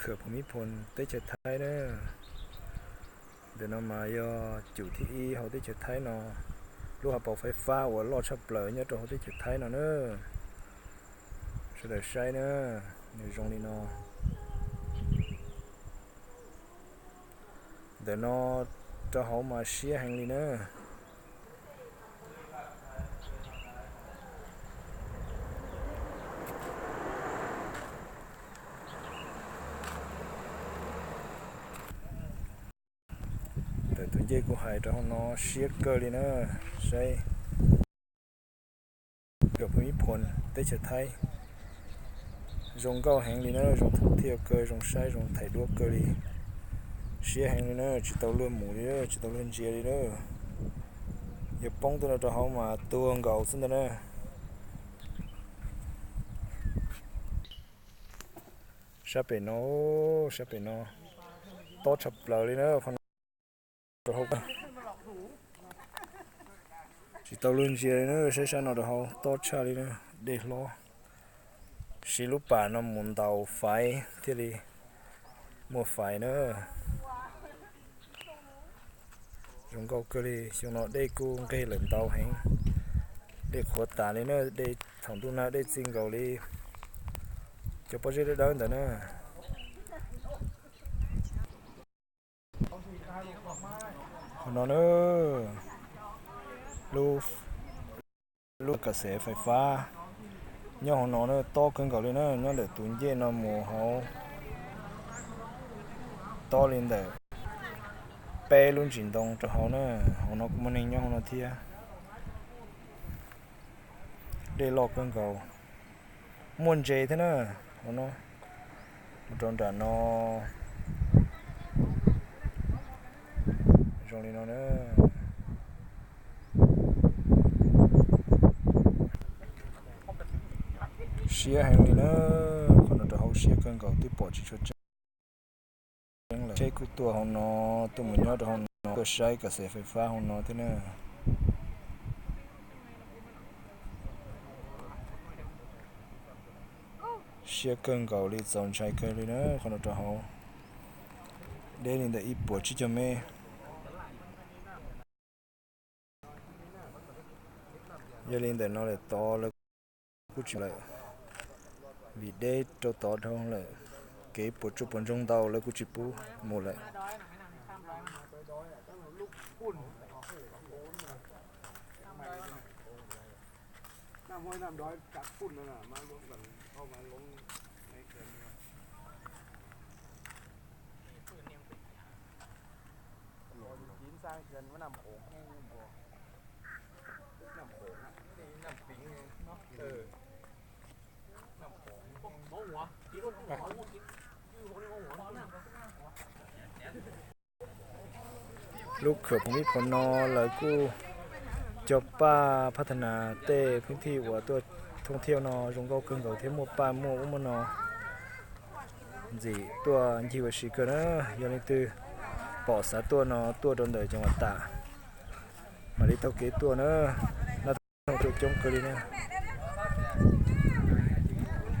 Khawm Phum Mib Phum teb chaws Thaib na. Ntawm no mas yog cum thib ib hauv teb chaws Thaib no, lub hauv paus fais fab uas loj tshaj plaws nyob rau hauv teb chaws Thaib no na. Sawv daws saib na, nws zoo li no. Ntawm no rau hauv mas siab heev li na. Ntawm tus ncej kuj hais rau hauv no siab kawg li na. Saib, Khawm Phum Mib Phum teb chaws Thaib zoo nkauj heev li na, zoo thoob thiaj kawg, zoo saib zoo thaij duab kawg li. Siab heev li na, tsis tau luag mus li, tsis tau luag ntsia li na. Yog poob tuaj no rau hauv mas tuag nkaus xwb ntag na. Sab pem no, sab pem no tob tshaj plaws li na, qhov no rau hauv. Tsis tau luag ntsia li na, saib sab no rau hauv tob tshaj li na, dej hlob. Siv lub pas no mus ntaus faiv thiaj li muaj faiv na. Zoo nkauj kawg li, xyoo no dej kuj nqeg lawm ntau heev. Dej qhuav tas li na, dej thaum ntuj nag dej txi nkaus li cov pob zeb dawb dawb ntawd na. Qhov no na, lub, lub kas xev fais fab nyob hauv no na, tob kawg nkaus li na, nyob ntawm tus ncej no mus hauv tob li ntawm peb lub ntsis ntoo rau hauv na. Hauv no kuj muaj neeg nyob hauv no thiab. Dej loj kawg nkaus, muaj ntses thiab na. Hauv no mus rau nram no zoo li no na. Siab heev li na, qhov no rau hauv siab kawg nkaus twb pom tsis tshua tseeb lawm. Tsheb kuj tuaj hauv no, tuaj mus nyob rau hauv no tuaj saib kas xev fais fab hauv no thiab na. Siab kawg nkaus li, txaus ntshai kawg li na, qhov no rau hauv deb li ntawm ib puas tsib caug mev. Yog li ntawm no lawm tod lawv kuj tsis lawm, vim deb rau tod dhau lawm, kev puas tsuaj puas ntsoog ntau lawv kuj tsis pub mus lawm. Lub khawm Phum Mib Phum no lawv kuj cog paj phab tha nas tej pheej thij uas tuaj thoob thiauj no zoo nkauj kawg nkaus thiab muaj paj muaj ub muaj no ntxim tuaj ncig ua si kawg na. Yog leej twg pom xav tuaj no tuaj rau ntawm Ceev Vas tas mam li taug kev tuaj na. Nab thooj tuaj coob kawg li na.